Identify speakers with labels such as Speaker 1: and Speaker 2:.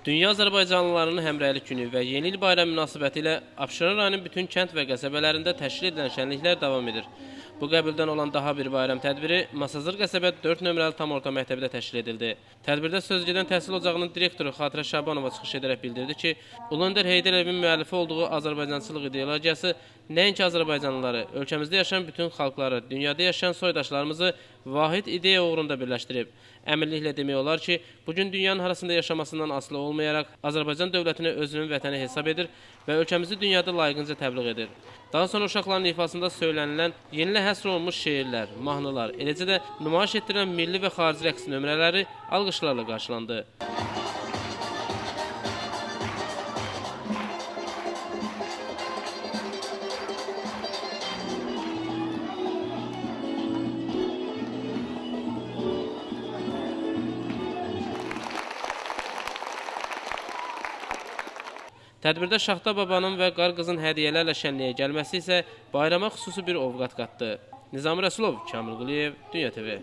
Speaker 1: Dünya Azərbaycanlılarının həmrəylik günü və Yeni Il bayramı münasibəti ilə Abşeron rayonunun bütün kənd və qəsəbələrində təşkil edilən şənliklər davam edir. Bu qəbildən olan daha bir bayram tədbiri Masazır qəsəbə 4 nömrəli tam orta məktəbdə təşkil edildi. Tədbirdə söz gedən təhsil ocağının direktoru Xatirə Şabanova çıxış edərək bildirdi ki, Ulu Öndər Heydər Əliyevin müəllifi olduğu Azərbaycançılıq ideologiyası nəinki azərbaycanlıları, ölkəmizdə yaşayan bütün xalqları, dünyada yaşayan soydaşlarımızı vahid ideya uğrunda birləşdirib. Əminliklə demək olar ki, bugün dünyanın harasında yaşamasından asılı olmayaraq Azərbaycan dövlətini özünün vətəni hesab edir və ölkəmizi dünyada layiqincə təbliğ edir. Daha sonra uşaqların ifasında söylənilən yenilə həsr olunmuş şeirlər, mahnılar, eləcə də nümayiş etdirilən milli və xarici rəqs nömrələri alqışlarla qarşılandı. Tədbirdə Şaxta babanın və qar qızın hədiyyələrlə şənliyə gəlməsi isə bayrama xüsusi bir ovqat qatdı. Nizami Rəsulov, Kamil Quliyev, Dünya TV.